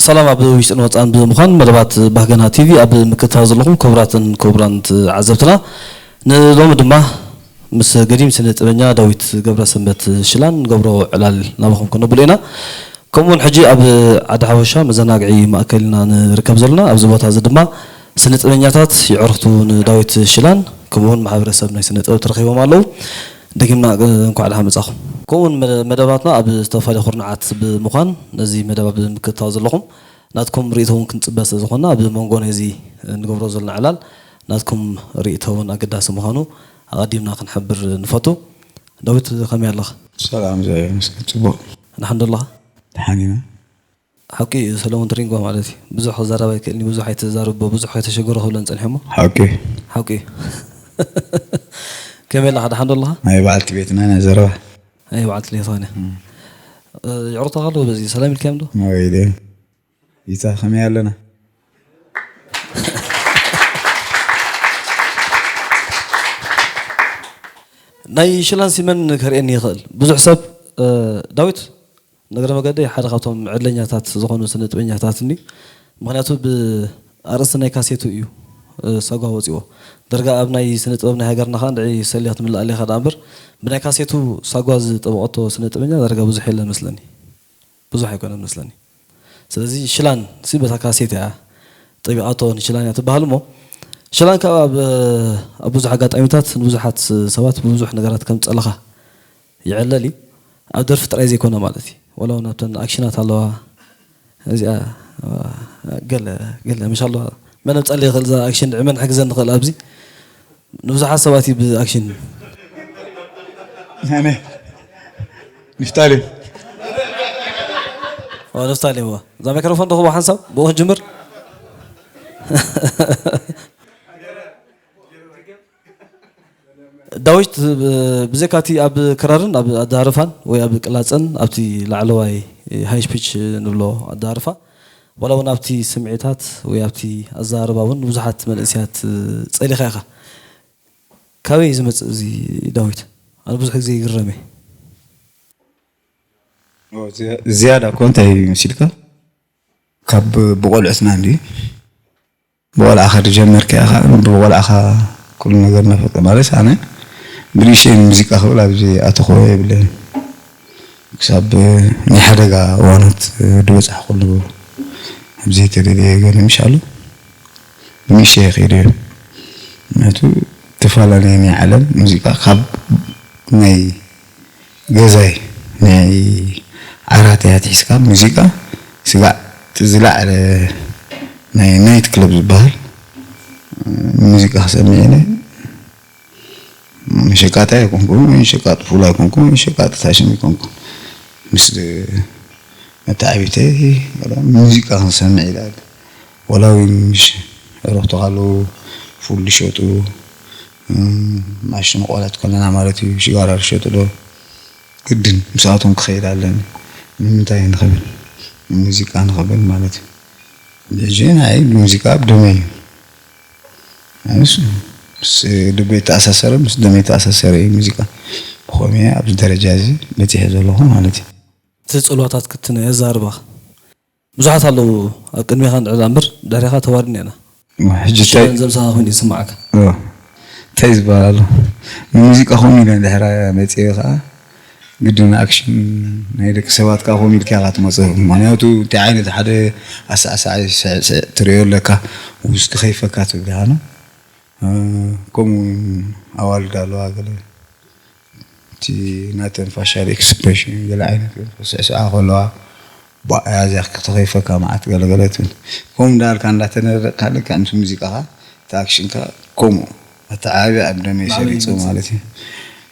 ሰላም ኣብ ውሽጥን ወፃን ብምዃን መደባት ባህገና ቲቪ ኣብ ምክትታል ዘለኹም ክቡራትን ክቡራን ተዓዘብትና፣ ንሎሚ ድማ ምስ ገዲም ስነ ጥበኛ ዳዊት ገብረሰንበት ሽላን ገብሮ ዕላል ናባኹም ክነብሎ ኢና። ከምኡውን ሕጂ ኣብ ዓዲ ሓወሻ መዘናግዒ ማእከል ኢና ንርከብ ዘለና። ኣብዚ ቦታ እዚ ድማ ስነ ጥበኛታት ይዕርኽቱ ንዳዊት ሽላን ከምኡውን ማሕበረሰብ ናይ ስነ ጥበብ ተረኺቦም ኣለዉ። ደጊምና እንኳዕ ደሓን መጻኹም። ከምኡውን መደ- መደባትና ኣብ ዝተፈላለዩ ኩርናዓት ብምዃን ነዚ መደብ ኣብ ምክትታል ዘለኹም ናትኩም ርእይቶ እውን ክንጽበ ስለ ዝኾንና ኣብ መንጎ ነዚ እንገብሮ ዘለና ዕላል ናትኩም ርእይቶ እውን ኣገዳሲ ምዃኑ ኣቐዲምና ክንሕብር ንፈቱ። ዳዊት ከመይ ኣለኻ? ሰላም ዘ መስከ ጽቡቕ። ንሓን ዶ ኣለኻ? ደሓን ኢና። ሓቂ እዩ ሰለሙን ትሪንጎ ማለት እዩ። ብዙሕ ክዛረብ ኣይክእልን እዩ፣ ብዙሕ ኣይተዛርቦ፣ ብዙሕ ኣይተሸገሮ ክብለን ጸኒሐ እሞ። ሓቂ። ሓቂ እዩ። ከመይ ኣለኻ? ደሓን ዶ ኣለኻ? ናይ በዓልቲ ቤትና ናይ ዘረባ። ናይ በዓልቲ ቤትኻ ነ? እም። እ፣ ይዕሩኽቶ ከለዉ በዚ ሰላም ኢልካዮም ዶ? ወይ ደ። ይታ ከመይ ኣለና? ናይ ሽላን ሲመን ከርእየኒ ይኽእል። ብዙሕ ሰብ፣ እ፣ ዳዊት፣ ንእግረ መገደይ ሓደ ካብቶም ዕድለኛታት ዝኾኑ ስነ ጥበኛታት እኒ። ምኽንያቱ ብኣርእስቲ ናይ ካሴቱ እዩ፣ እ፣ ሳጓ ወፂዎ። ዳርጋ ኣብ ናይ ስነ ጥበብ ናይ ሃገርና ኸዓ እንድዒ ሰሊኻ ትምልእ ኣሊኻ ደኣ እምበር፣ ብናይ ካሴቱ ሳጓ ዝጠበቐቶ ስነ ጥበኛ ዳርጋ ብዙሕ የለን መስለኒ። ብዙሕ ኣይኮነን መስለኒ። ስለዚ ሽላን ሲ በታ ካሴት እያ ጠቢቓቶ፣ ንሽላን እያ ትበሃል እሞ፣ ሽላን ካብ ኣብ፣ ኣብ ብዙሕ ኣጋጣሚታት ንብዙሓት ሰባት ብብዙሕ ነገራት ከም ጸለኻ ይዕለል እዩ። ኣብ ደርፊ ጥራይ ዘይኮነ ማለት እዩ። ወላ እውን ኣብተን ኣክሽናት ኣለዋ። እዚኣ፣ ገለ፣ ገለ፣ ምሽ ኣለዋ። መን ኣምጻለይ ይኽእል እዛ ኣክሽን፣ ንመን ሕግዘን ንኽእል ኣብዚ? ንብዙሓት ሰባት እዩ ብኣክሽን። ኣነ፣ ንፍታሌም። ኦ፣ ንፍታሌም፣ ዋ። እዛ ማይክሮፎን ዶ ክህቦ ሓንሳብ? ብኡ ክንጅምር? ዳዊት፣ ብ-፣ ብዘይካ'ቲ ኣብ ክራርን ኣብ ኣደራርፋን ወይ ኣብ ቅላጽን ኣብቲ ላዕለዋይ ሃይ ፒች ንብሎ ኣደራርፋ፣ ዋላ እውን ኣብቲ ስምዒታት ወይ ኣብቲ ኣዘራርባ እውን ብዙሓት መንእሰያት ጸሊኻ ኢኻ። ካበይ እዩ ዝመጽእ እዚ ዳዊት? ኣነ ብዙሕ ግዜ ይግረም እየ። ኦ፣ ዝያ-፣ ዝያዳ እኮ እንታይ እዩ መሲልካ? ካብ ብቆልዕትና እንድዩ። ብቆልዓኻ ዝጀመርካዮ ኸዓ፣ ብቆልዓኻ ኩሉ ነገር ነፈቀ ማለት ኣነ ብንእሽተይ ሙዚቃ ክብል ኣብዚ ኣተኮ የብለይን። ክሳብ ናይ ሓደጋ እዋናት ዝበጻሕኩሉ ኣብ ዘይተደለየ ገለ ምሽ ኣሎ። ብንእሽተይ ከይደ እየ። ምኽንያቱ፣ ተፈላለየ ናይ ዓለም ሙዚቃ ካብ ናይ ገዛይ ናይ ዓራት እያ ትሒዝካ ሙዚቃ ስጋዕ እቲ ዝለዓለ ናይ ናይት ክለብ ዝበሃል ሙዚቃ ክሰምዕ ኢለ ሸቃጣይ ኣይኮንኩን፣ ወይ ሸቃጥ ፉል ኣይኮንኩን፣ ወይ ሸቃጥ ታሽም ኣይኮንኩን። ምስ መተዓቢተይ ሙዚቃ ክንሰምዕ ኢለ ወላ እውን ምሽ ዕረፍቱ ከለዉ ፉል ዝሸጡ፣ እም፣ ማሽን ቆለት ከለና ማለት እዩ፣ ሽጋራ ዝሸጡ ዶ ግድን ምስኣቶም ክኸይድ ኣለኒ። ንምንታይ ንኽብል፣ ንሙዚቃ ንኽብል ማለት እዩ። ሕጂ ንዓይ ሙዚቃ ኣብ ደመይ እዩ። ኣነስ ምስ ልበይ ተኣሳሰረ፣ ምስ ደመይ ተኣሳሰረ እዩ ሙዚቃ። ብኸምኡ እየ ኣብዚ ደረጃ እዚ በጺሐ ዘለኹ ማለት እዩ። እቲ ጽልዋታት ክትነ የዛርባኻ። ብዙሓት ኣለዉ ኣብ ቅድሜኻ ንዕላ እምበር ድሕሬኻ ተዋርድና ኢና። ሕጂ እንታይ ሽለን ዘምሳኻ ኮይኑ ይስምዓካ። እዎ። እንታይ ዝበሃል ኣሎ? ንሙዚቃ ከምኡ ኢለ እንድሕር መጺኤ ኸዓ ግድን ኣክሽን ናይ ደቂ ሰባት ከዓ ከምኡ ኢልካ ኢኻ ትመጽእ። ምኽንያቱ እንታይ ዓይነት ሓደ ኣሳዕሳዒ ስዕስዕ ትርእዮ ኣለካ፣ ውስኪ ከይፈካ ትብል ኢኻ፣ ኖ? እ፣ ከምኡ እውን ኣዋልድ ኣለዋ ገለ። እቲ ናተን ፋሻል ኤክስፕሬሽን ገለ ዓይነት ስዕስዓ ከለዋ፣ ቧእ፣ ያዝያ ክትኸይፈካ መዓት ገለ ገለ ትብል። ከምኡ እንዳበልካ እንዳተነረቕካ ልክዕ ምስ ሙዚቃኻ፣ እቲ ኣክሽንካ ከምኡ ኣተዓባብያ ኣብ ደመይ ሰሪጹ ማለት እዩ።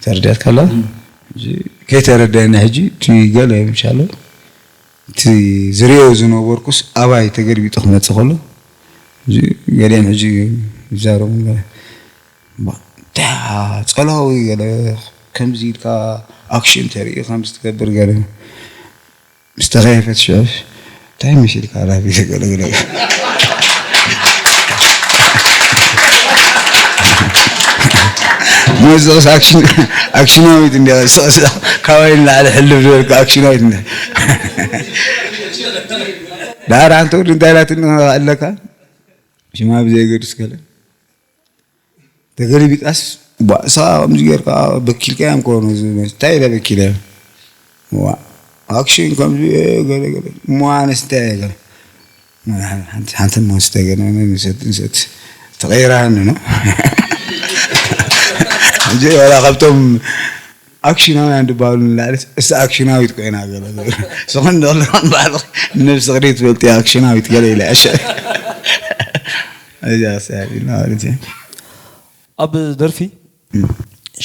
ተረዲኣትካ ኣለዋ? እም። ሕጂ ከይተረድኣኒ ሕጂ እቲ ገለ ምሻሎ እቲ ዝርእዮ ዝነበርኩስ ኣባይ ተገልቢጡ ክመጽእ ከሎ፣ እዚ ገሊኦም ሕጂ ይዛረቡ ገለ፣ ባ-፣ ታ-፣ ጸላዊ ገለ ከምዚ ኢልካ ኣክሽን ተርኢ፣ ከምዚ ትገብር ገለ። ምስ ተኸየፈት ሽዑ፣ እንታይ መሲልካ ራቢ ገለ ገለ። መዝቕስ ኣክሽን-፣ ኣክሽናዊት እንዲያ፣ ስቕ-፣ ስቕ-፣ ካባይ ንላዕሊ ሕልፍ ዝበልኩ ኣክሽናዊት እንዲያ። ደሓር ሓንቲ ወዲ እንታይ ኢላትኒ ኣለካ? ሽማ ብዘየገድስ ገለ ተገሊቢጣስ፣ ቧ፣ ንስኻ ከምዚ ጌርካ በኪልካዮም ከሆኑ ዝመስ-፣ እንታይ ኢለ በኪለ? ዋ፣ ኣክሽን ከምዚ እየ፣ ገለ፣ ገለ። እሞ ኣነስ እንታይ እየ ገለ? ሓንቲ፣ ሓንቲ እሞ ስተ ገለ፣ ንሰት፣ ንሰት ተቐይራኒ ነው። ሕጂ ዋላ ካብቶም ኣክሽናውያን ዝበሃሉ ንላዕሊ፣ እሳ ኣክሽናዊት ኮይና ገለ፣ ገለ። ስኽን ደሎ ባዕልኺ ንነብስኺ ደይ ትፈልጢ ኣክሽናዊት ገለ ኢለ፣ እሺ። እዚኣ እሳ ኢልና ማለት እዩ። ኣብ ደርፊ እም።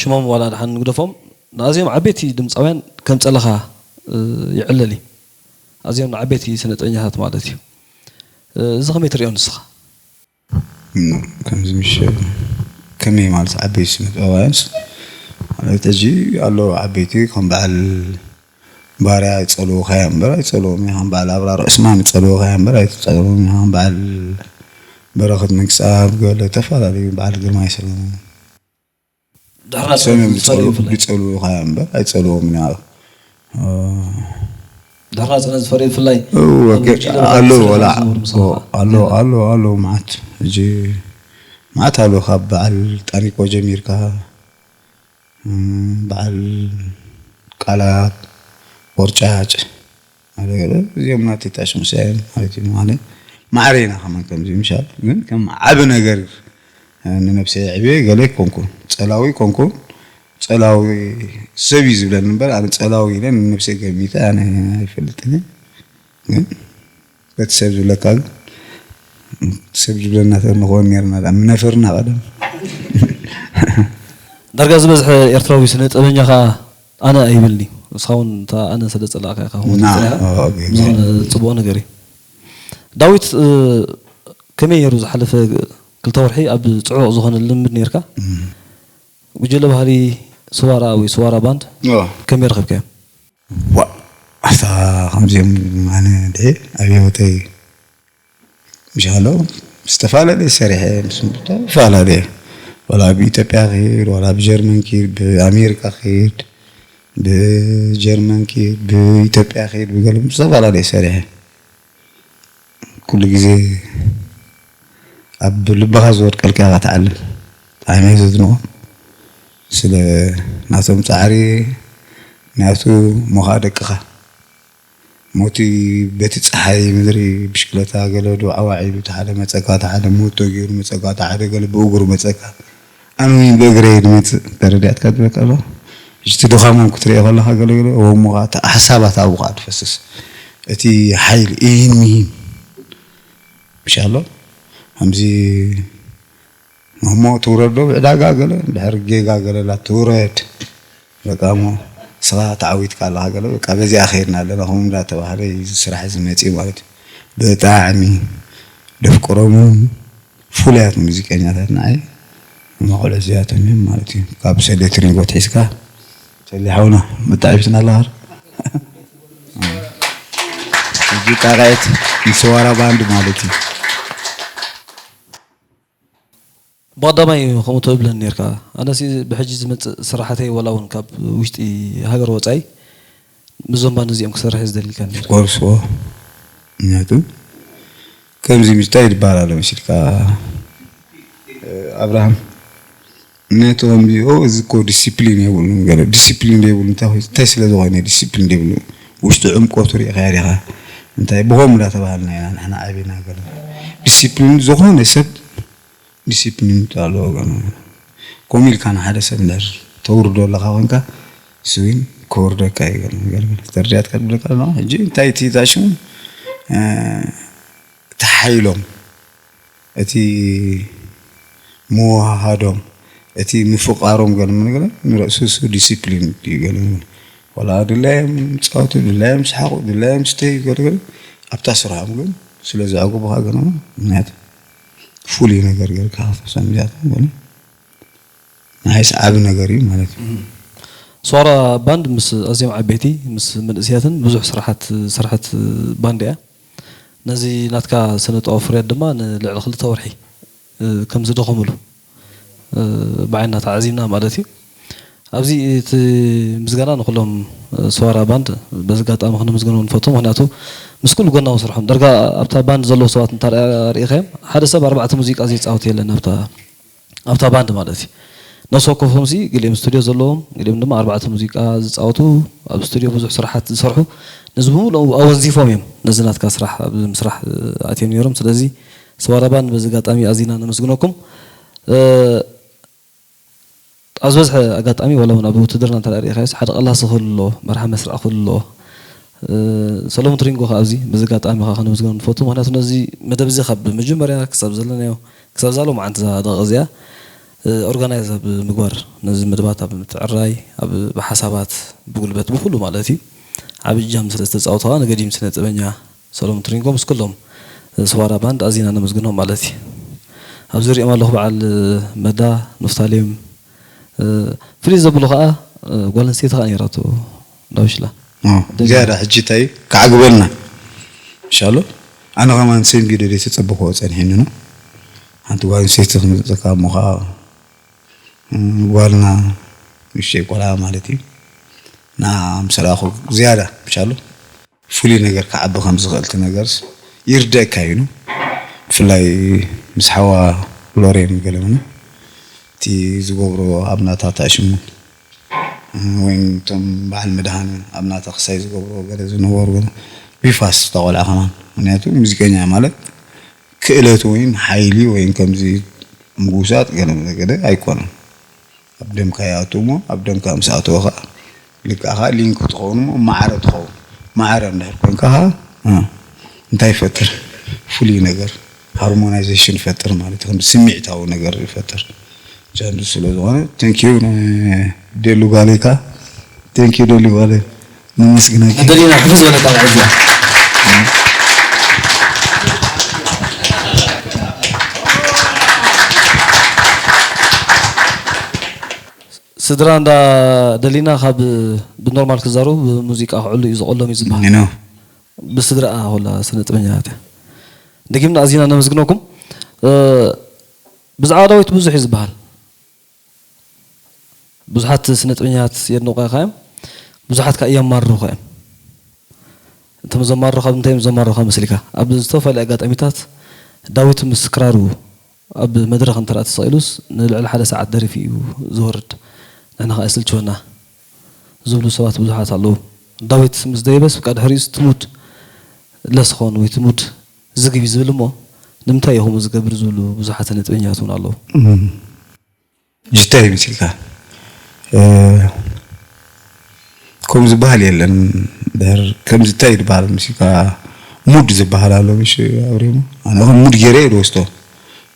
ሽሞም ዋላ ደሓን ንግደፎም፣ ንኣዝዮም ዓበይቲ ድምጻውያን ከም ጸለኻ፣ እ፣ ይዕለል እዩ። ኣዝዮም ንዓበይቲ ስነ ጥበኛታት ማለት እዩ። እ፣ እዚ ከመይ ትሪኦ ንስኻ? እም፣ ከምዚ ምሽ፣ ከመይ ማለት ዓበይቲ ስነ ጥበባውያንስ? ማለት ሕጂ ኣሎ ዓበይቲ ከም በዓል ባርያ ይጸልዉኻ እዮም እምበር ኣይጸልዎም እዮም። ከም በዓል ኣብራር ዑስማን ይጸልዉኻ እዮም እምበር ኣይጸልዎም እዮም። ከም በዓል በረኸት መንግስትኣብ ገለ ተፈላለዩ በዓል ግርማይ ሰለሙን ድሕሪ ናጽነት ሰሜን ዝጸልዩ ዝጸልዉ-፣ ብፍላይ። ዝጸልዉኻ እዮም እምበር ኣይጸልዎም እዮም። እ፣ ድሕሪ ናጽነት ዝፈርዩ ብፍላይ እወ፣ ኣብ ገ-፣ ውጭ ደረጃ ኣሎ ዝሰርሑ ወላ፣ ዝነበሩ ምሳኻ። ኣሎ፣ ኣሎ፣ ኣሎ፣ መዓት። ሕጂ መዓት ኣሎ፣ ካብ በዓል ጣኒቆ ጀሚርካ፣ እም፣ በዓል ቃላት፣ ቦርጫጭ፣ ማለት እዚኦም ናተይ ታሽሙስያዮም ማለት እዩ። ማለት ማዕረ ኢና ከማን ከምዚ ምሻል፣ ግን ከም ዓቢ ነገር ንነብሰይ ኣዕብየ ገለ ኣይኮንኩን። ጸላዊ ኣይኮንኩን። ጸላዊ ሰብ እዩ ዝብለኒ እምበር፣ ኣነ ጸላዊ ኢለ ንነብሰይ ገሚተ ኣነ ኣይፈልጥን እየ። ግን በቲ ሰብ ዝብለካ ግን፣ ሰብ ዝብለና ተንኾን ኔርና፣ ደኣ ምነፍርና ቀደም። ዳርጋ ዝበዝሐ ኤርትራዊ ስነ ጥበበኛ ኸኣ ኣነ ኣይብልኒ። ንስኻ እውን እታ ኣነ ስለ ዝጸላእካ ኢኻ ክኸውን ና፣ ትጽላእ። ኦ፣ ኦኬ። ዝኾነ ጽቡቕ ነገር እዩ። ዳዊት፣ እ፣ ከመይ ነይሩ ዝሓለፈ ክልተ ወርሒ ኣብ ጽዑቕ ዝኾነ ልምምድ ኔርካ? እም። ጉጀለ ባህሊ ስዋራ ወይ ስዋራ ባንድ ኦ። ከመይ ረኸብካዮ? ዋእ፣ ኣታ ከምዚኦም ኣነ እንድዒ ኣብ ህይወተይ ምሻሎ ዝተፈላለየ ሰሪሐ፣ ምስ ዝተፈላለየ፣ ዋላ ኣብ ኢትዮጵያ ክሂድ፣ ዋላ ኣብ ጀርመን ክሂድ፣ ብኣሜሪካ ክሂድ፣ ብጀርመን ክሂድ፣ ብኢትዮጵያ ክሂድ፣ ብገለ ዝተፈላለየ ሰሪሐ። ኩሉ ግዜ ኣብ ልብኻ ዝወድቀልካ ኢኻ ትዓልም። ብጣዕሚ እየ ዘድንቖም። ስለ ናቶም ጻዕሪ፣ ምኽንያቱ እሞ ኸኣ ደቅኻ። ሞቲ በቲ ጸሓይ ምድሪ ብሽክለታ ገለ ዶ ዓዋዒሉ፣ እቲ ሓደ መጸካ፣ እቲ ሓደ ሞቶ ገይሩ መጸካ፣ እቲ ሓደ ገለ ብእግሩ መጸካ። ኣነ እውን ብእግረይ ድመጽእ፣ ተረዲኣትካ ትብለካ ኣለኹ። ሕጂ እቲ ድኻሞም ክትሪኦ ከለኻ ገለ ገለ፣ እሞ ኸኣ እቲ ሓሳባት ኣብኡ ኸኣ ትፈስስ። እቲ ሓይሊ፣ ኢሂን ምሂን። ምሻሎ? ከምዚ እሞ ትውረድ ዶ ብዕዳጋ ገለ፣ ድሕሪ ጌጋ ገለ ላ ትውረድ። በቃ እሞ ንስኻ ተዓዊትካ ኣለኻ ገለ፣ በቃ በዚኣ ከይድና ኣለና፣ ከምኡ እንዳተባህለ እዩ እዚ ስራሕ እዚ መጺኡ ማለት እዩ። ብጣዕሚ ደፍቅሮምን ፍሉያት ሙዚቀኛታት ንዓይ መቑሎ እዚኣቶም እዮም ማለት እዩ። ካብ ሰሌትሪንጎ ትሒዝካ፣ ሰሌ ሓውና፣ መጣዕቢትና ኣለኻ። እዚ ጣቕዒት ንሰዋራ ባንድ ማለት እዩ። ብቐዳማይ ከምኡ ትብለኒ ኔርካ። ኣነሲ ብሕጂ ዝመጽእ ስራሓተይ ዋላ እውን ካብ ውሽጢ ሃገር ወጻኢ ምስዞም ባንድ እዚኦም ክሰርሕ እየ ዝደሊ ኢልካ ነይርካ። ኮርስ፣ ዎ። ምክንያቱ ከምዚ ምስታይ ይባሃል ኣሎ መሲልካ፣ ኣብርሃም። ምክንያቱ ከምዚ፣ ኦ፣ እዚ እኮ ዲሲፕሊን የብሉን፣ ገለ ዲሲፕሊን ዘይብሉ እንታይ ኾይ-፣ እንታይ ስለ ዝኾነ ዲሲፕሊን ዘይብሉ? ውሽጢ ዕምቆቱ ርኢኻዮ ዲኻ? እንታይ ብኸምኡ እንዳተባሃልና ኢና ንሕና ዓቢና ገለ። ዲሲፕሊን ዝኾነ ሰብ ዲሲፕሊን ኣለዎ ገለ። ከምኡ ኢልካ ንሓደ ሰብ እንድሕር ተውርዶ ኣለኻ ኮንካ፣ እሱ እውን ከውርደካ እዩ ገለ ነገር። ተረዲኣትካ ዝብለካ ኣለኹ። ሕጂ እንታይ እቲ እዛ ሽሙ፣ እ፣ እቲ ሓይሎም፣ እቲ ምውሃሃዶም፣ እቲ ምፍቓሮም ገለ መለ ገለ ንርእሱ እሱ ዲሲፕሊን እዩ ገለ መለ። ዋላ ድላዮም ጻወቱ፣ ድላዮም ሰሓቑ፣ ድላዮም ስተዩ ገለ ገለ ኣብታ ስርሖም ግን ስለ ዘዕግቡኻ ገለ መለ ምኽንያት ፍሉይ ነገር ጌርካ ክትሕሶም እዚኣቶም ገለ ንዓይስ ዓቢ ነገር እዩ ማለት እዩ። እም። ሶራ ባንድ ምስ ኣዝዮም ዓበይቲ፣ ምስ መንእሰያትን ብዙሕ ስራሓት ዝሰርሐት ባንድ እያ። ነዚ ናትካ ስነ ጥበባዊ ፍርያት ድማ ንልዕሊ ክልተ ወርሒ፣ እ፣ ከም ዝደኸምሉ፣ እ፣ ብዓይንና ተዓዚብና ማለት እዩ። ኣብዚ እቲ ምስጋና ንኹሎም፣ እ፣ ሰዋራ ባንድ በዚ ኣጋጣሚ ክነመስግኖም ንፈቱ። ምኽንያቱ ምስ ኩሉ ጎናዊ ስርሖም፣ ዳርጋ ኣብታ ባንድ ዘለዉ ሰባት እንተ ርኢኻዮም፣ ሓደ ሰብ ኣርባዕተ ሙዚቃ ዘይጻወት የለን ኣብታ፣ ኣብታ ባንድ ማለት እዩ። ነፍሲ ወከፎምሲ፣ ገሊኦም ስቱድዮ ዘለዎም፣ ገሊኦም ድማ ኣርባዕተ ሙዚቃ ዝጻወቱ፣ ኣብ ስቱድዮ ብዙሕ ስራሓት ዝሰርሑ፣ ነዚ ብምሉኡ ኣወንዚፎም እዮም ነዚ ናትካ ስራሕ ኣብ ምስራሕ፣ እ፣ ኣትዮም ነይሮም። ስለዚ ሰዋራ ባንድ በዚ ኣጋጣሚ ኣዚና ነመስግነኩም። እ፣ ኣብ ዝበዝሐ ኣጋጣሚ፣ ዋላ እውን ኣብ ውትድርና እንተ ደኣ ርኢኻዮስ፣ ሓደ ቀላሲ ክህሉ ኣለዎ፣ መርሓ መስርዕ ክህሉ ኣለዎ። እ፣ ሰሎሙን ትሪንጎ ከኣ ኣብዚ በዚ ኣጋጣሚ ከኣ ከነመስግኖ ንፈቱ። ምኽንያቱ ነዚ መደብ እዚ ካብ መጀመርያ ክሳብ ዘለናዮ፣ ክሳብ እዛ ሎማዓንቲ እዛ ደቂቕ እዚኣ፣ እ፣ ኦርጋናይዝ ኣብ ምግባር፣ ነዚ መደባት ኣብ ምትዕርራይ፣ ኣብ ብሓሳባት፣ ብጉልበት፣ ብኹሉ ማለት እዩ፣ ዓቢ እጃም ስለ ዝተጻወተ ከኣ ንገዲም ስነ ጥበበኛ ሰሎሙን ትሪንጎ ምስ ኩሎም ሰዋራ ባንድ ኣዚና ነመስግኖም ማለት እዩ። ኣብዚ ሪኦም ኣለኹ በዓል መዳ፣ ኑፍታሌም፣ እ፣ ፍልይ ዘብሎ ከኣ፣ እ፣ ጓል ኣንስተይቲ ከኣ ነይራቶ ዳዊት ሽላ። እ፣ ደሊና። ዝያዳ ሕጂ እንታይ እዩ? ከዓግበልና። ኢንሻሎ። ኣነ ከማን ሰንቢደ ዘይተጸበኽዎ ጸኒሑኒ ነው። ሓንቲ ጓል ኣንስተይቲ ክትመጸካ እሞ ከኣ፣ እ፣ ጓልና ንእሽተይ ቆልዓ ማለት እዩ። ንዓ ምስ ረኣኹ ዝያዳ፣ ኢንሻሎ። ፍሉይ ነገር ክዓቢ ከም ዝኽእል እቲ ነገርስ ይርደእካ እዩ። ብፍላይ ምስ ሓዋ ሎሬን ገለመነ እቲ ዝገብሮ ኣብ ናታ ተኣሽሙ ወይ እቶም በዓል መድሃነ ኣብ ናታ ክሳይ ዝገብሮ ገለ ዝነበሩ ገለ ቢፋስ እታ ቆልዓ ከማን። ምኽንያቱ ሙዚቀኛ ማለት ክእለት ወይን ሓይሊ ወይን ከምዚ ምጉሳጥ ገለ ገለ ኣይኮነን። ኣብ ደምካ ይኣቱ እሞ ኣብ ደምካ ምስ ኣተወ ኸዓ ልክዕ ኸዓ ሊንክ ትኸውን እሞ ማዕረ ትኸውን። ማዕረ እንድሕር ኮንካ ኸዓ፣ እ፣ እንታይ ይፈጥር? ፍሉይ ነገር፣ ሃርሞናይዜሽን ይፈጥር ማለት እዩ። ከም ስምዒታዊ ነገር ይፈጥር። ቻንዱ ስለ ዝኾነ፣ ቴንክ ዩ ን-፣ ደሉ ጓለይ ከኣ። ቴንክ ዩ ደሉ ጓለይ። ነመስግነኪ። ደሊና፣ ሕፍስ ዝበለ ጣቕዒት እዚኣ። ስድራ እንዳ ደሊና ካብ ብኖርማል ክዛረቡ ብሙዚቃ ክዕሉ እዩ ዝቐሎም እዩ ዝበሃል። ኖ። ብስድራኣ ኩላ ስነ ጥበበኛታት እያ። ደጊምና ኣዚና ነመስግነኩም። እ፣ ብዛዕባ ዳዊት ብዙሕ እዩ ዝበሃል። ብዙሓት ስነ ጥበበኛታት የድንቑኻ እዮም። ብዙሓት ከኣ የማርሩኻ እዮም። እቶም ዘማርሩኻ፣ ኣብ እንታይ እዮም ዘማርሩኻ መሲልካ? ኣብ ዝተፈላለዩ ኣጋጣሚታት ዳዊት ምስ ክራሩ ኣብ መድረኽ እንተ ደኣ ተሰቒሉስ ንልዕሊ ሓደ ሰዓት ደሪፉ እዩ ዝወርድ። ንሕና ከኣ የስልችወና ዝብሉ ሰባት ብዙሓት ኣለዉ። ዳዊት ምስ ደየበስ፣ በቃ ድሕሪኡስ እቲ ሙድ ለስ ክኸውን ወይ እቲ ሙድ ዝግብ እዩ ዝብል እሞ፣ ንምንታይ እዩ ከምኡ ዝገብር ዝብሉ ብዙሓት ስነ ጥበበኛታት እውን ኣለዉ። እም። ጅታ ይመስልካ? እ፣ ከምኡ ዝበሃል የለን። ድሕር ከምዚ እንታይ እዩ ዝበሃል መሲልካ? ሙድ ዝበሃል ኣሎ፣ ምሽ ኣብሪሙ? ኣነ ከም ሙድ ገይረ እየ ዝወስዶ።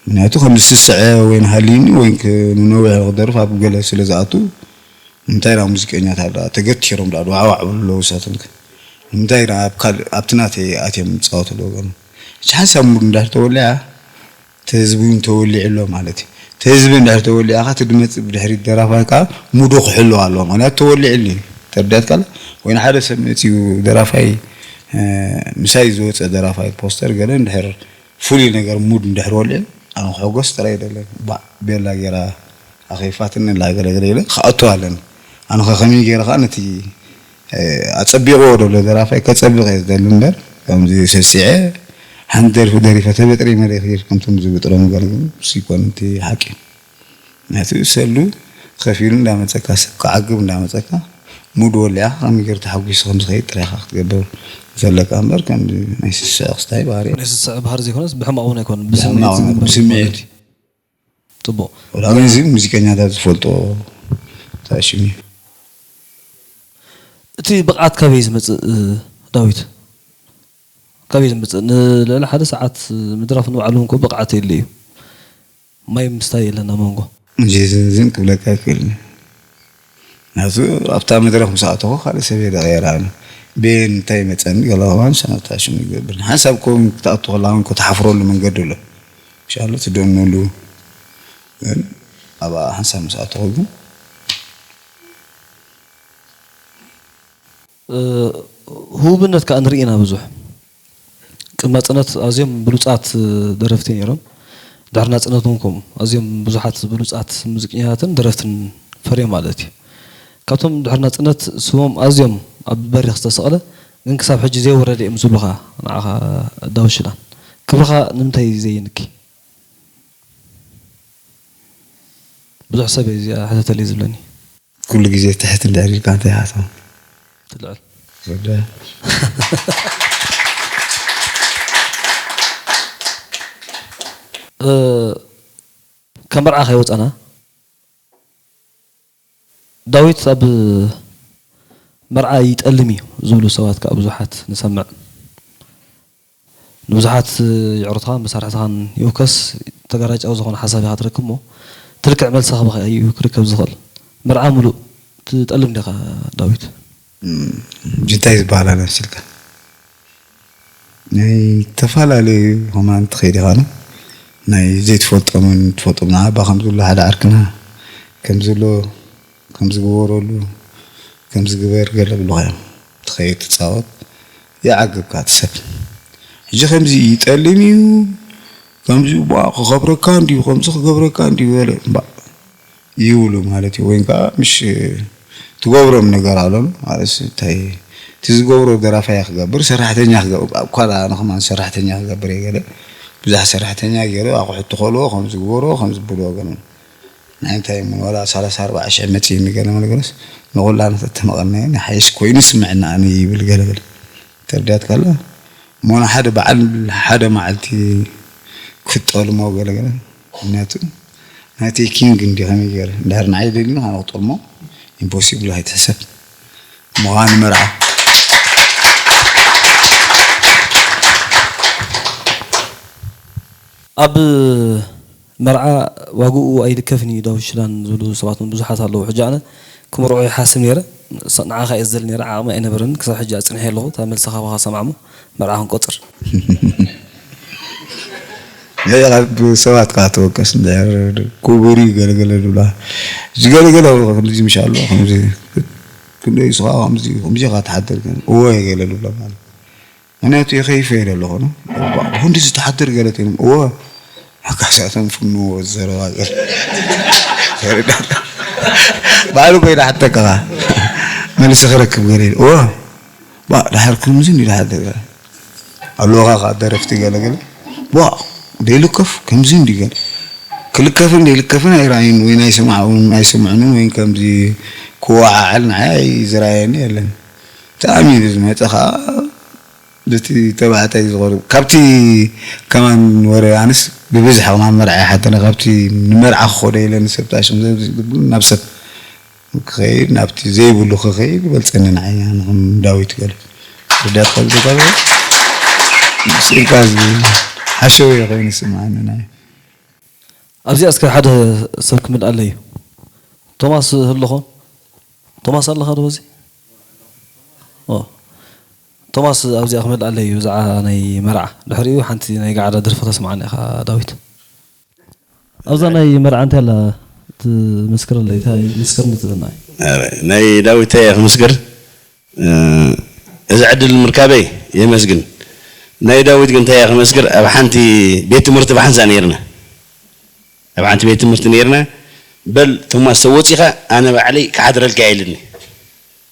ምኽንያቱ ከም ዝስስዐ ወይ ንሃልዩኒ ወይ ክ-፣ ንነዊሕ ክደርፍ ኣብ ገለ ስለ ዝኣቱ፣ ንምንታይ ኢና ሙዚቀኛታት ደኣ ተገቲሮም ደኣ ዋዕዋዕ ብሉ ኣለዉ ንሳቶም ከ? ንምንታይ ኢና ኣብ ካልእ፣ ኣብቲ ናተይ ኣትዮም ዝጻወቱ ኣለዉ ገለ? እቺ ሓንሳብ ሙድ እንድሕር ተወሊዓ፣ እቲ ህዝቢ እውን ተወሊዑ ኣሎ ማለት እዩ። እቲ ህዝቢ እንድሕር ተወሊዑ ከኣ እቲ ዝመጽእ ብድሕሪት ደራፋይ ከኣ ሙዱ ክሕሎ ኣለዎ። ምኽንያቱ ተወሊዑ ኣሎ እዩ። ተረዲኣትካ ኣላ? ወይ ንሓደ ሰብ መጺኡ ደራፋይ፣ እ፣ ምሳይ ዝወጸ ደራፋይ ፖስተር ገለ እንድሕር ፍሉይ ነገር ሙድ እንድሕር ወሊዑ፣ ኣነ ክሕጎስ ጥራይ ኣይደልን። ባዕ ቤላ ጌራ ኣኺፋትኒ ኣላ ገለ ገለ ኢለ ክኣቱ ኣለኒ። ኣነ ኸ ከመይ ጌረ ኸኣ ነቲ፣ እ፣ ኣጸቢቕዎ ዘሎ ደራፋይ ከጸብቕ እየ ዝደሊ እምበር፣ ከምዚ ሰሲዐ ሓንቲ ደርፊ ደሪፈ ተበጥሪመ ደይክይድ ከምቶም ዝብጥሮም ገለ ግን እሱ ይኮን እቲ ሓቂ። ምኽንያቱ ሰሉ ከፊሉ እንዳመጸካ፣ ሰብ ክዓግብ እንዳመጸካ፣ ሙድ ወሊዕካ ከመይ ጌሩ ተሓጒሱ ከም ዝኸይድ ጥራይ ኢኻ ክትገብር ዘለካ እምበር፣ ከም ናይ ስስዐ ክስታይ ባህሪ ናይ ስስዐ ባህሪ ዘይኮነስ፣ ብሕማቕ እውን ኣይኮነን። ብስምዒት ብሕማቕ ዝግበር ብስምዒት። ማለት እዩ። ጽቡቕ። ወላ ግን እዚ ሙዚቀኛታት ዝፈልጦ ተኣሽም እዩ። እቲ ብቕዓት ካበይ ዝመጽእ፣ እ፣ ዳዊት? ካበይ ዝመጽእ? ንልዕሊ ሓደ ሰዓት ምድራፍ ንባዕሉ እንኮ ብቕዓት የድልዮ እዩ። ማይ ምስታይ የለን ኣብ መንጎ። እዚ፣ እዚ፣ እዚ ክብለካ ኣይክእልን። ናቱ ኣብታ መድረኽ ምስ ኣተኹ ካልእ ሰብ እየ ዝቐየር ኣነ። ቤን እንታይ መጸኒ ገለ ከማን ሰነታ ሽሙ ይገብር። ሓንሳብ ከምኡ ክትኣቱ ከለኻ እውን ክትሓፍረሉ መንገዲ ኣሎ። ኢንሻኣላህ ትደንሉ። ግን ኣብኣ ሓንሳብ ምስ ኣተኹ ግን እ፣ ህቡብነት ከኣ ንርኢ ኢና ብዙሕ። ቅድሚ ናጽነት ኣዝዮም ብሉጻት ደረፍቲ ነይሮም። ድሕሪ ናጽነት እውን ከምኡ ኣዝዮም ብዙሓት ብሉጻት ሙዚቀኛታትን ደረፍትን ፈርዮም ማለት እዩ። ካብቶም ድሕሪ ናጽነት ስሞም ኣዝዮም ኣብ በሪኽ ዝተሰቕለ ግን ክሳብ ሕጂ ዘይወረደ እዮም ዝብሉኻ ንዓኻ ዳዊት ሽላን ክብርኻ ንምንታይ እዩ ዘይንኪ? ብዙሕ ሰብ እዩ እዚኣ ሕተተለይ ዝብለኒ። ኩሉ ግዜ ትሕት እንድሕር ኢልካ እንታይ ይሓስብ? ትልዕል። ወደ እ፣ ካብ መርዓ ከይወፃና ዳዊት ኣብ መርዓ ይጠልም እዩ ዝብሉ ሰባት ከዓ ብዙሓት ንሰምዕ። ንብዙሓት ይዕርትኻን መሳርሕትኻን ይውከስ፣ ተጋራጫዊ ዝኾነ ሓሳብ ኢኻ ትረክብ እሞ፣ እቲ ልክዕ መልሲ ካባኻ እዩ ክርከብ ዝኽእል። መርዓ ምሉእ ትጠልም ዲኻ ዳዊት? እም፣ እንታይ ዝበሃል ኣሎ መሲልካ? ናይ ዝተፈላለዩ ከማን ትኸይድ ኢኻ፣ ኖ? ናይ ዘይትፈልጦምን ትፈልጦም፣ ንዓባ ከም ዘሎ ሓደ ዓርክና ከም ዘሎ ከም ዝግበረሉ፣ ከም ዝግበር ገለ ብሉኻ እዮም። ትኸይድ ትጻወት፣ ይዓግብካ እቲ ሰብ። ሕጂ ከምዚ ይጠልም እዩ፣ ከምዚ ቧ ክኸብረካ እንድዩ፣ ከምዚ ክገብረካ እንድዩ ገለ እምባ ይብሉ ማለት እዩ። ወይን ከኣ ምሽ ትገብሮም ነገር ኣሎ፣ ማለት እንታይ፣ እቲ ዝገብሮ ደራፋይ ክገብር፣ ሰራሕተኛ ክገብር፣ እኳ ደኣ ኣነ ከማን ሰራሕተኛ ክገብር እየ ገለ፣ ብዙሕ ሰራሕተኛ ገይሩ ኣቑሑት ትኸልዎ፣ ከም ዝግበሮ፣ ከም ዝብልዎ ገለ። ናይ እንታይ እሞ ዋላ ሰላሳ ኣርባዓ ሽሕ መጺእኒ ገለ መለገለስ ንኹላና ተተመቐኒ ንሓይሽ ኮይኑ ስምዕና ኣነ ይብል ገለ ገለ። ተረዲኣትካ ኣላ? እሞ ንሓደ በዓል ሓደ መዓልቲ ክትጠልሞ ገለ ገለ። ምኽንያቱ ናተይ ኪንግ እንዲ ከመይ ገይረ? እንድሕር ንዓይ ደሊኑ ኣነ ክጠልሞ ኢምፖሲብል ኣይትሕሰብ። ምዃኑ መርዓ። ኣብ መርዓ ዋግኡ ኣይልከፍን እዩ ዳዊት ሽላን ዝብሉ ሰባት እውን ብዙሓት ኣለዉ። ሕጂ ኣነ ክምርዖ ይሓስብ ነይረ። ስ-፣ ንዓኻ እየ ዝደሊ ነይረ፣ ዓቕሚ ኣይነበረንን። ክሳብ ሕጂ ኣጽኒሐ ኣለኹ። እታ መልሲ ካባኻ ሰማዕ እሞ መርዓ ክንቆጽር። ገለ ካብ ሰባት ከዓ ተወቀስ እንድሕር ክቡር እዩ ገለገለ ዝብላ። እዚ ገለገለ ከምዚ ምሽ ኣሎ፣ ከምዚ ክንደይ ንስኻ ከምዚ፣ ከምዚ ኢኻ ትሓድር ግን፣ እወ ገለ ዝብላ ማለት። ምኽንያቱ ይኸይፈ ኢለ ኣለኹ፣ ኖ? እዋ፣ ክንዲ ዝተሓድር ገለ ተይኖም፣ እወ፣ ሓካሳቶም ፍንዎ ዘረባ ገለ። ተረዳእካ? ባዕሉ ኮይና ሓተካ፣ መልሲ ክረክብ ገለ ኢሉ፣ እወ፣ ባ፣ ድሓር ከምዚ እንዲ ድሓር ገለ። ኣለኻ ከኣ ደረፍቲ ገለ ገለ፣ ዋ፣ ደይልከፍ፣ ከምዚ እንዲ ገለ። ክልከፍን ደይልከፍን ኣይረኣዩን፣ ወይ ኣይሰማዕውን፣ ኣይሰምዑንን፣ ወይ ከምዚ ክወዓዓል ንዓይ ኣይዝረኣየኒ የለን። ተኣሚኑ ዝመጸ ከኣ በቲ ተባዕታይ ዝቐርብ፣ ካብቲ ከማን ወረ ኣነስ ብብዝሒ ከማን መርዓ ይሓተኒ፣ ካብቲ ንመርዓ ክኸዶ ኢለ ንሰብ ታሽም ዘ-፣ ናብ ሰብ ክኸይድ፣ ናብቲ ዘይብሉ ክኸይድ ይበልጸኒ ንዓይ፣ ኣነ ከም ዳዊት ገለ። ርዳት ካብ ዝገበረ፣ ስኢልካ ዝ-፣ ሓሸውየ ኮይኑ ይስምዓኒ ናይ። ኣብዚኣ እስከ ሓደ ሰብ ክምልኣለይ እዩ። ቶማስ ህልኾን? ቶማስ ኣለኻ ዶ በዚ? ኦ። ቶማስ ኣብዚኣ ክመልኣለይ እዩ ብዛዕባ ናይ መርዓ። ድሕሪኡ ሓንቲ ናይ ጋዕዳ ደርፊ ከተስምዓኒ ኢኻ ዳዊት። ኣብዛ ናይ መርዓ እንታይ ኣላ ትምስክረለይ? እንታይ ምስክር ንትብልና? ኣረ፣ ናይ ዳዊት እንታይ እየ ክምስክር? እ፣ እዚ ዕድል ምርካበይ የመስግን። ናይ ዳዊት ግን እንታይ እየ ክመስክር? ኣብ ሓንቲ ቤት ትምህርቲ ብሓንሳእ ነይርና። ኣብ ሓንቲ ቤት ትምህርቲ ነይርና። በል ቶማስ ተወፂኻ ኣነ ባዕለይ ክሓድረልካ እየ ኢልኒ።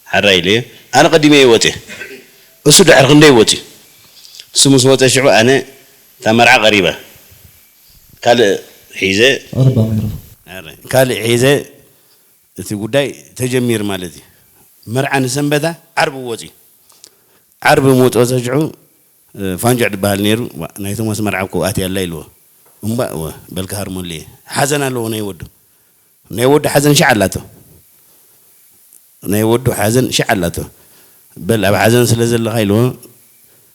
ሓራ ኢለዮ። ኣነ ቀዲመ እየ ወፅየ። እሱ ድሕሪ ክንደይ ወፅዩ። እሱ ምስ ወፀ ሽዑ ኣነ እታ መርዓ ቀሪባ። ካልእ ሒዘ ኣርባ ነይሩ። ኣረ፣ ካልእ ሒዘ እቲ ጉዳይ ተጀሚሩ ማለት እዩ። መርዓ ንሰንበታ ዓርቢ ወፅዩ። ዓርቢ ምውፅኦ ሽዑ፣ እ፣ ፋንጅዕ ዝበሃል ነይሩ። ዋ፣ ናይ ቶማስ መርዓ እኮ ኣትያ ኣላ ኢልዎ። እምባእ፣ እወ፣ በልካ ሃርመሉ እየ። ሓዘን ኣለዎ ናይ ወዱ። ናይ ወዱ ሓዘን ሽዓ ኣላቶ። ናይ ወዱ ሓዘን ሽዓ ኣላቶ። በል፣ ኣብ ሓዘን ስለ ዘለኻ ኢልዎ፣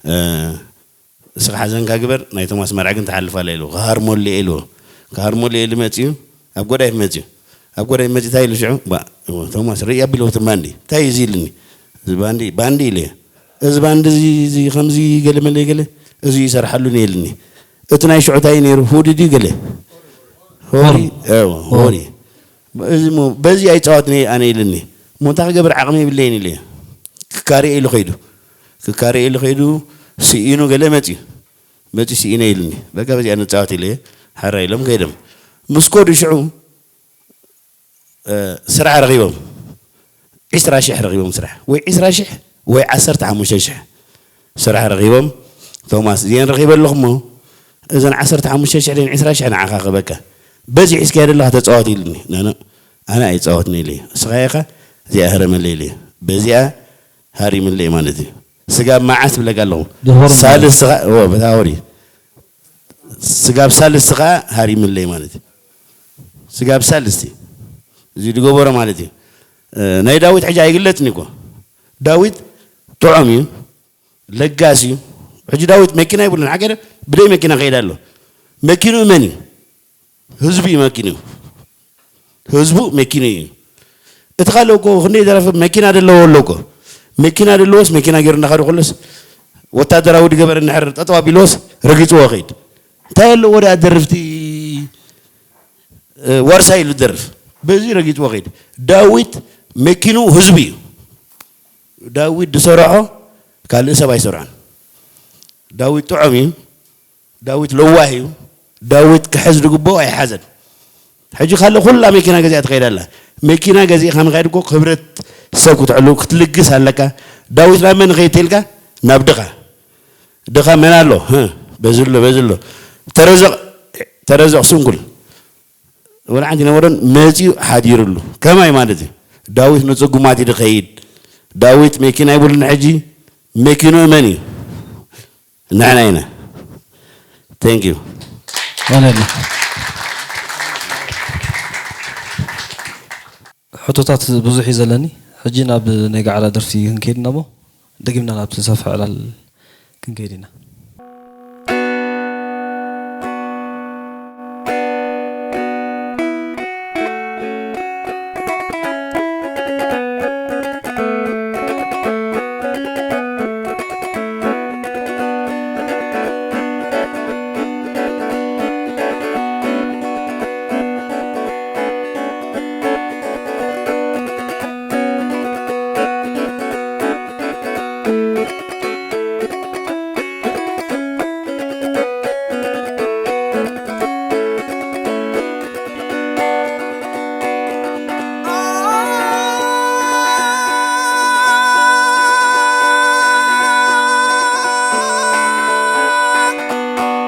እ፣ እስኻ ሓዘንካ ግበር፣ ናይ ቶማስ መርዓ ግን ትሓልፍ ኣላ ኢልዎ። ክሃርመሉ እየ ኢልዎ። ክሃርመሉ እየ ኢሉ መጺኡ፣ ኣብ ጎዳይፍ መጺኡ። ኣብ ጎዳይፍ መጺኡ እንታይ ኢሉ ሽዑ? ባ፣ እወ፣ ቶማስ፣ ርእይ ኣቢልዎ እቲ ባንዲ። እንታይ እዩ እዚ ኢልኒ? እዚ ባንዲ፣ ባንዲ ኢለ። እዚ ባንዲ እዚ፣ እዚ ከምዚ ገለ መለ ገለ፣ እዚ ይሰርሓሉ ነይልኒ። እቲ ናይ ሽዑ እንታይ ነይሩ? ሁዲ ድዩ ገለ? ሆሪ? ሆርን። እወ፣ ሆርን። ሆሪ። እዚ ሞ-፣ በዚ ኣይጻወትን'የ ኣነ ኢልኒ። እሞ እንታይ ክገብር ዓቕሚ የብለይን ኢለ። ክካረየ ኢሉ ኸይዱ። ክካረየ ኢሉ ኸይዱ፣ ስኢኑ ገለ መጺኡ። መጺኡ ስኢነ ኢልኒ። በቃ በዚኣ ንጻወት ኢለ፣ ሓራ ኢሎም ከይዶም። ምስ ከዱ ሽዑ፣ እ፣ ስራሕ ረኺቦም። ዒስራ ሽሕ ረኺቦም ስራሕ፣ ወይ ዒስራ ሽሕ ወይ ዓሰርተ ሓሙሽተ ሽሕ ስራሕ ረኺቦም። ቶማስ፣ እዚአን ረኺበ ኣለኹ እሞ፣ እዘን ዓሰርተ ሓሙሽተ ሽሕ ደን ዒስራ ሽሕ ንዓኻ ክበካ። በዚ ሒዝካዮ ዘለኻ ተጻወት ኢሉኒ። ኖ፣ ኖ፣ ኣነ ኣይጻወትን ኢለ። እስኻ ኢኻ እዚኣ ህረመለይ ኢለ። በዚኣ ሃሪምለይ ማለት እዩ። ስጋብ መዓስ ትብለካ ኣለኹ። ድሆር ማለት ሳልስ ስኻ፣ ኦ፣ በታወሪ። ስጋብ ሳልስ ስኻ ሃሪምለይ ማለት እዩ። ስጋብ ሳልስቲ። እዚ ዝገበሮ ማለት እዩ። እ፣ ናይ ዳዊት ሕጂ ኣይግለጽን እኮ። ዳዊት ጥዑም እዩ፣ ለጋስ እዩ። ሕጂ ዳዊት መኪና ይብሉን ሓገረ ብደይ መኪና ከይዳ ኣሎ። መኪኑ መን እዩ? ህዝቡ እዩ መኪኑ። ህዝቡ መኪኑ እዩ። እቲ ካልእ እኮ ክንደይ ዘረፈ መኪና ደለዎ ኣሎ እኮ። መኪና ደለዎስ መኪና ገይሩ እንዳኸደ ከሎስ ወታደራዊ ድገበር እንድሕር ጠጠው ኣቢልዎስ ረጊጽዎ ኸይድ። እንታይ ኣለዎ ደኣ ደርፍቲ፣ እ፣ ዋርሳይ ኢሉ ደርፍ። በዚ ረጊጽዎ ኸይድ። ዳዊት መኪኑ ህዝቢ እዩ። ዳዊት ዝሰርሖ ካልእ ሰብ ኣይሰርሖን። ዳዊት ጥዑም እዩ። ዳዊት ለዋህ እዩ። ዳዊት ክሕዝ ዝግብኦ ኣይሓዘን። ሕጂ ካልእ ኩላ መኪና ገዚኣ ትኸይድ ኣላ። መኪና ገዚእኻ ምኻድ እኮ ክብረት ሰብ ክትዕሉ ክትልግስ ኣለካ። ዳዊት ናብ መን ኸይድ ተልካ? ናብ ድኻ። ድኻ መን ኣሎ? ህ፣ በዚ ኣሎ፣ በዚ ኣሎ። ተረዘቕ፣ ተረዘቕ ስንኩል። ወላ ሓንቲ ነበሮን መጺኡ ሓዲሩሉ። ከማይ ማለት እዩ። ዳዊት ንጽጉማት እዩ ዝኸይድ። ዳዊት መኪና ይብሉን ሕጂ መኪንኡ መን እዩ? ንሕና ኢና። Thank you። ማለት ነው። ሕቶታት ብዙሕ እዩ ዘለኒ። ሕጂ ናብ ናይ ጋዕላ ደርፊ ክንከይድ ኢና እሞ፣ ደጊምና ናብቲ ሰፊሕ ዕላል ክንከይድ ኢና።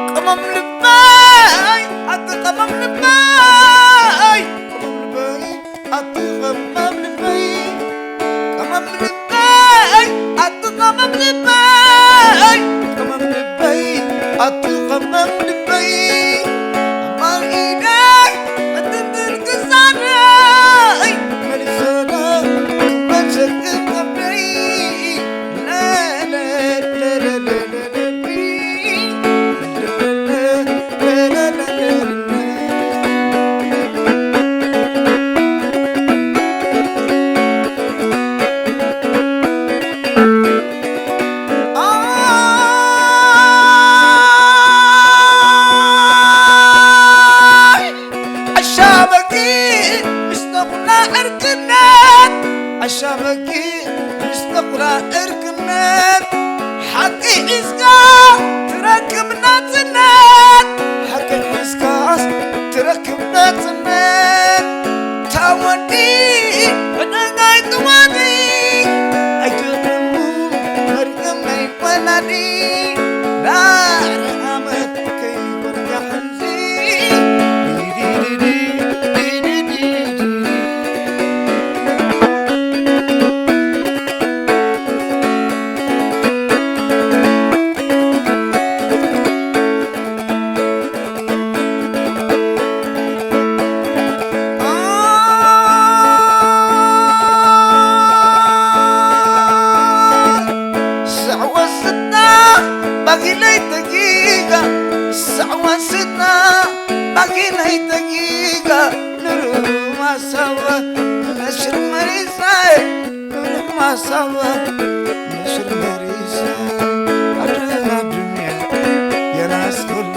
ቅመም ልበይ፣ ኣቲ ቅመም ልበይ፣ ቅመም ልበይ፣ ኣቲ ቅመም ልበይ፣ ቅመም ልበይ፣ ኣቲ ቅመም ልበይ፣ ቅመም ልበይ፣ ኣቲ ቅመም ልበይ፣ ኣማል ኢደይ፣ ዕትንትን ክሳደይ፣ መሊሰና ክመሰክር ከብደይ፣ ለለለለለለ። ኣሻበኪ ምስ ተኹላ ዕርክነት፣ ኣሻበኪ ምስ ተኹላ ዕርክነት፣ ሓቂ ሒዝካ ትረክብ ናጽነት፣ ሓቂ ሒዝካስ ትረክብ ናጽነት። ታወዲ ዕደጋይ ትዋዲ ኣይትቕሙ መርገም ናይ ወላዲ ዳዕረ ዓመት ከይበርጋሕን ስዕወስትና ባጊለይ ተጊጋ፣ ስዕወስትና ባጊለይ ተጊጋ፣ ንርማሳወ ነሽር መሪሳይ፣ ንርማሳወ ነሽር መሪሳይ፣ ኣድና ዱንያ የናስኩል።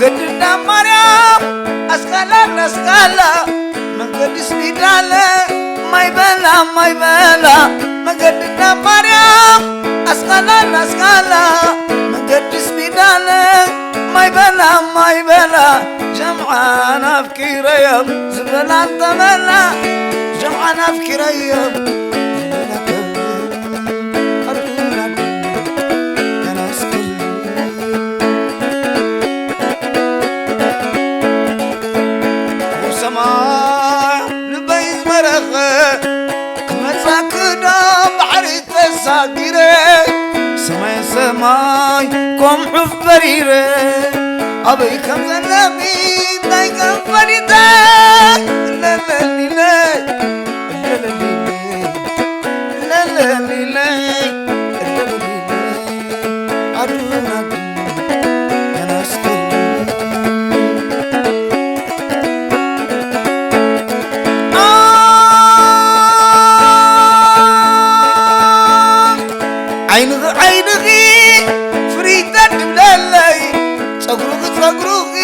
ገድና ማርያም ኣስካላ ናስካላ መንገዲ ስኒዳለ ማይበላ ማይበላ መገድና ማርያም ቃና ናስቃላ መንገዲ ስቢዳነ ማይ በላ ማይ በላ ጀምዓን ኣፍቂረዮም ዝበላ እንተመላ ጀምዓን ኣፍቂረዮም ሰማይ ልበይ ዝመረኸ ክመጻክዶ ባሕሪ ተሳጊረ ሰማይ ሰማይ ከም ዑፍ በሪረ ኣበይ ከም ዘለኺ እንታይ ከም ፈሊጠ ለለሊለ ለለሊለ ለለሊለ ለለሊለ ኣዱናዱ ተነስቶ ዓይንኺ ዓይንኺ ፍርይ ተድብለለይ ጸጉርኺ ጸጉርኺ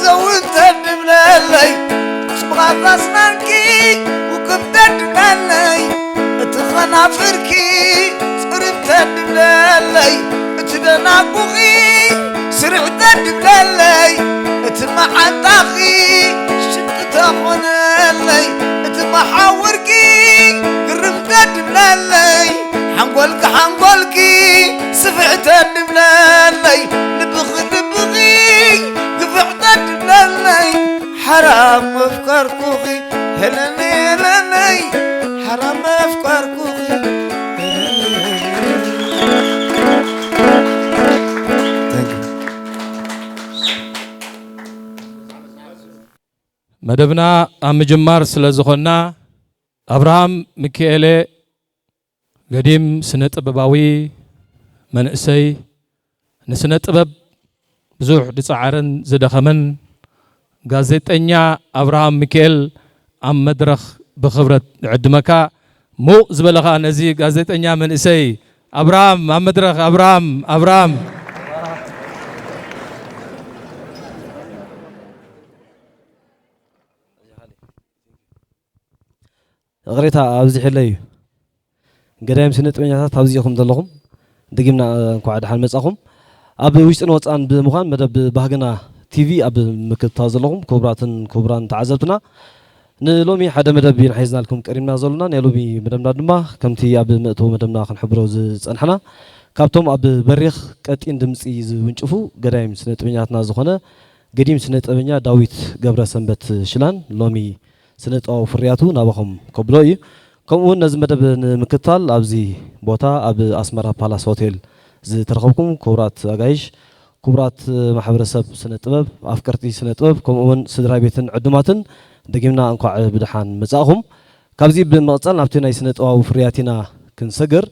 ዘውን ተድብለለይ ጽቡቓት ኣስናንኪ ውቅብ ተድብለለይ እቲ ኸናፍርኪ ጽርብ ተድብለለይ እቲ ደናጉኺ ስርዕ ተድብለለይ እቲ መዓንጣኺ ሽንቲ ተኾነለይ እቲ መሓውርኪ ግርም ተድብለለይ ሓንጎልኪ ሓንጎልኪ ስፍሕ ተድብለለይ ልብኺ ልብኺ ግፍሕ ተድብለለይ ሓራም መፍቀርኩኺ ሄለኒ ሄለነይ ሓራም መፍቀርኩኺ ሄለኒ ሄለነይ። Thank you። መደብና ኣብ ምጅማር ስለ ዝኾንና ኣብርሃም ሚኪኤለ ገዲም ስነ ጥበባዊ መንእሰይ ንስነ ጥበብ ብዙሕ ዝጸዓረን ዝደኸመን ጋዜጠኛ ኣብርሃም ሚኪኤል ኣብ መድረኽ ብኽብረት ንዕድመካ። ሙቕ ዝበለ ኸኣ ነዚ ጋዜጠኛ መንእሰይ ኣብርሃም ኣብ መድረኽ ኣብርሃም ኣብርሃም ይቕሬታ ኣብዚሕለይ እዩ። ገዳይም ስነ ጥበኛታት ኣብዚ ኢኹም ዘለኹም፣ ደጊምና እንኳዕ ደሓን መጻኹም። ኣብ ውሽጥን ወጻን ብምዃን መደብ ባህግና ቲቪ ኣብ ምክትታል ዘለኹም ክቡራትን ክቡራን ተዓዘብትና፣ ንሎሚ ሓደ መደብ ኢና ሒዝናልኩም ቀሪብና ዘሎና። ናይ ሎሚ መደብና ድማ ከምቲ ኣብ መእተዊ መደብና ክንሕብሮ ዝጸንሕና፣ ካብቶም ኣብ በሪኽ ቀጢን ድምጺ ዝውንጭፉ ገዳይም ስነ ጥበኛትና ዝኾነ ገዲም ስነ ጥበበኛ ዳዊት ገብረ ሰንበት ሽላን ሎሚ ስነ ጥበባዊ ፍርያቱ ናባኹም ከብሎ እዩ። ከምኡ እውን ነዚ መደብ ንምክትታል ኣብዚ ቦታ ኣብ ኣስመራ ፓላስ ሆቴል ዝተረኸብኩም ክቡራት ኣጋይሽ፣ ክቡራት ማሕበረሰብ ስነ ጥበብ፣ ኣፍቀርቲ ስነ ጥበብ፣ ከምኡ እውን ስድራ ቤትን ዕዱማትን ደጊምና እንኳዕ ብደሓን መጻእኹም። ካብዚ ብምቕጻል ናብቲ ናይ ስነ ጥበባዊ ፍርያት ኢና ክንሰግር።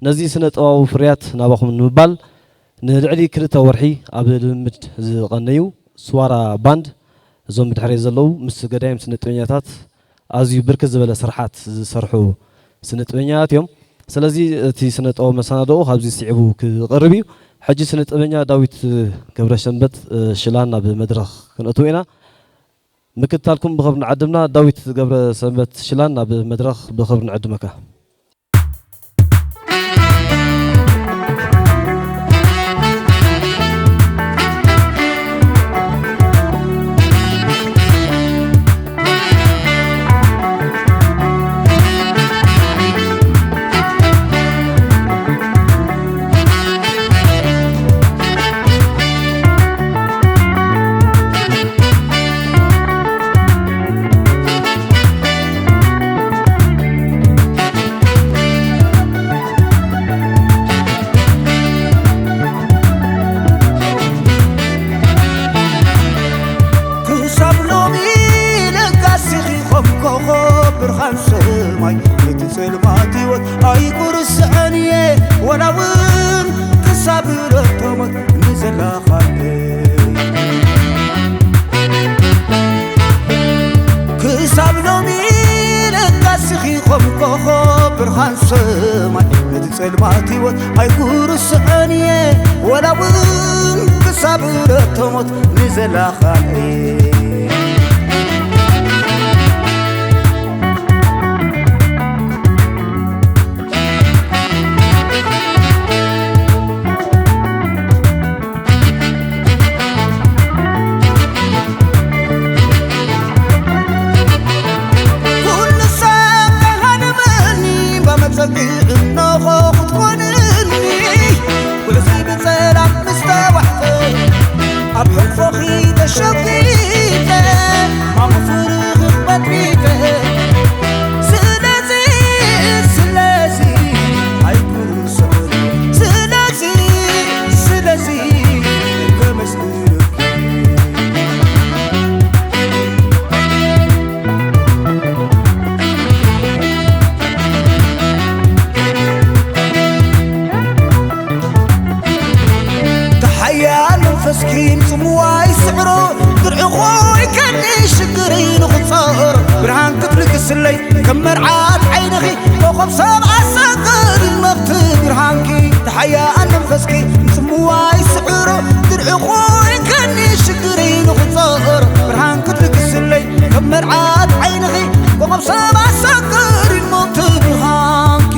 ነዚ ስነ ጥበባዊ ፍርያት ናባኹም ንምባል ንልዕሊ ክልተ ወርሒ ኣብ ልምምድ ዝቐነዩ ስዋራ ባንድ፣ እዞም ብድሕረይ ዘለዉ ምስ ገዳይም ስነ ጥበኛታት ኣዝዩ ብርክት ዝበለ ስርሓት ዝሰርሑ ስነ ጥበኛታት እዮም። ስለዚ እቲ ስነ ጥበብ መሰናድኦ ካብዚ ስዒቡ ክቐርብ እዩ። ሕጂ ስነ ጥበበኛ ዳዊት ገብረሰንበት ሽላን ናብ መድረኽ ክነእትዎ ኢና። ምክትታልኩም ብኽብሪ ንዓድምና። ዳዊት ገብረሰንበት ሽላን ናብ መድረኽ ብኽብሪ ንዕድመካ። ክሳብ ሎሚ ለጋሲኺ ኸም ኮኸብ ብርሃን ሰማይ ነቲ ጸልማት ህይወት ኣይኩርስዐን እየ ወላ እውን ክሳብ ረተሞት ንዘላኻለይ ክሳብ ሎሚ ለጋሲኺ ኸም ኮኸብ ብርሃን ሰማይ ነቲ ጸልማት ህይወት ኣይኩርስዐን እየ ወላ እውን ክሳብ ረተሞት ንዘላኻለይ ጽምዋ ይስዕሮ ድርዒ ኮይከኒ ሽግረይ ንኽጸር ብርሃን ክትልግስለይ ከም መርዓት ዓይንኺ ኮኸብ ሰብ ኣሳገር ይልመኽቲ ብርሃንኪ ተሓያ ኣነንፈስኪ ጽምዋ ይስዕሮ ድርዒ ኮይከኒ ሽግረይ ንኽጸር ብርሃን ክትልግስለይ ከም መርዓት ዓይንኺ ኮኸብ ሰብ ኣሳገር ይልመኽቲ ብርሃንኪ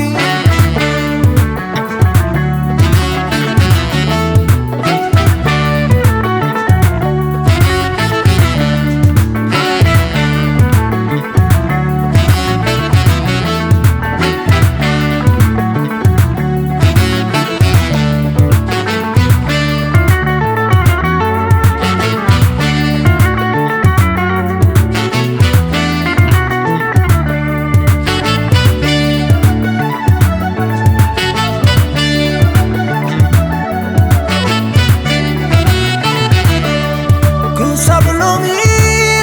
ክሳብ ሎሚ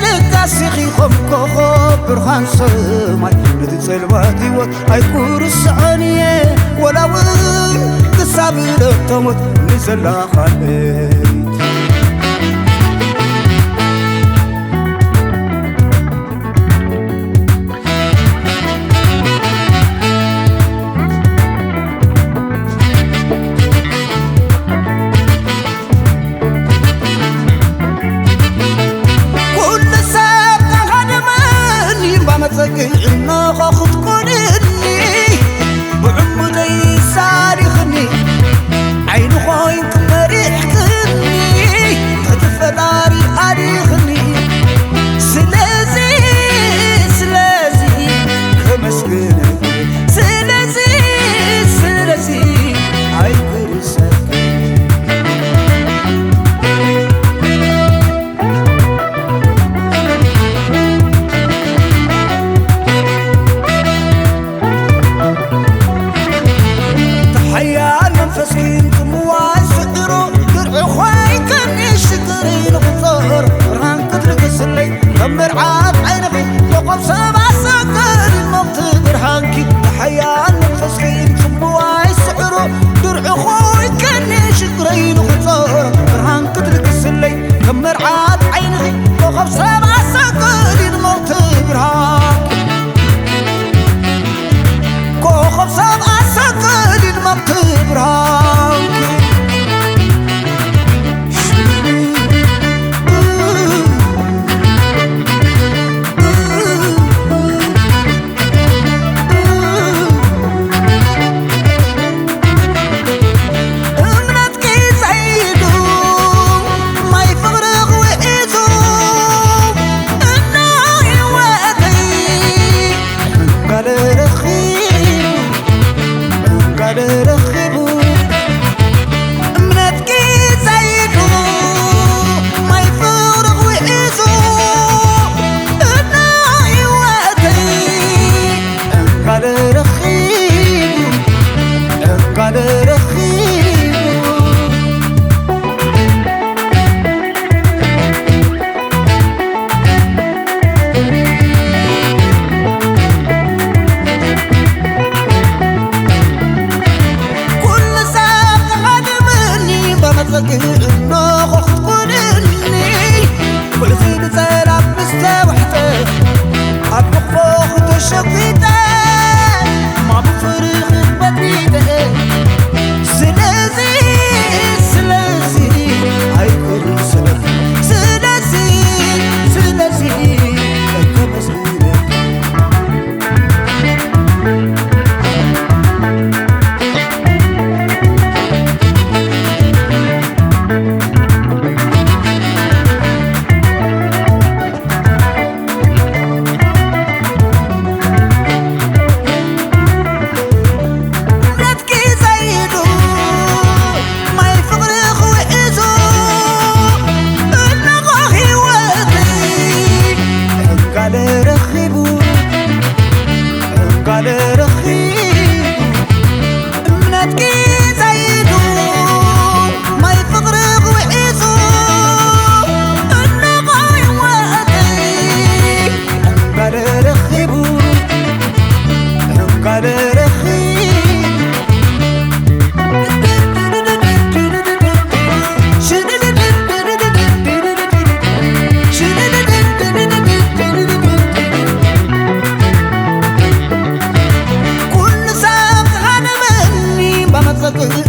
ለጋሲኺ ኸም ኮኸብ ብርሃን ሰማይ ነቲ ጸልማት ህይወት ኣይኩርስዖን እየ ወላ እውን ክሳብ ዕለተ ሞት ንዘላ ኻልእ ኩሉ ሰብ ተሃደመኒ ባመፀግዕ እነኾ ክትኮንኒ ብዕሙደይ ሳሊኽኒ ዓይኒ ኾይንክ መሪሕክኒ ትሕቲ ፈጣሪ ኣሊኽኒ ስለዚ ስለዚ ከመስግነክ ስለዚ ስለዚ ኣይክርሰክ ተሓያል መንፈስኪ ጽምዋ ስዕሮ ድርዒ ኾይከኒ ሽግሪ ንኽጸር ብርሃን ክትልግስለይ ከም መርዓት ዓይንኺ ኮኸብ ሰብ ኣሳገሪ ሞኽቲ ብርሃንኪ ተሓያል መንፈስኪ ጽምዋ ስዕሮ ድርዒ ኾይከኒ ሽግረይ ንኽጸር ብርሃን ክትልግስለይ ከም መርዓት ዓይንኺ ኮኸብ ሰብ ኣሳገሪ ሞኽቲ ብርሃንኪ ኮኸብ ሰብ ኣሰገድን መክብራው እምነትኪ ዘይዱ ማይ ፍቕርኽ ውሒዙ እና ህይወተይ ዕንጋለ ረኺቡ ዕንጋለ ረኺቡ እምነትኪ ዘይዱ ማይ ፍቕርኽ ውሒዙ እና ህይወተይ ዕንጋለ ረኺቡ ዕንጋለ ረኺቡ ኩሉ ሰብ ክሃድመኒ በመጸግዕ እነኾ ክትኮንኒ ጉዕዚ ብጸላም ምስ ተዋሕጠ ኣብ ሕቕፎ ተሸጒጠ ማሙ ፍርኽን በጢጠ ስለዚ ስለዚ ኣይኩርሰለኪ ስለዚ ስለዚ ከመስግነኪ ተኮይኑ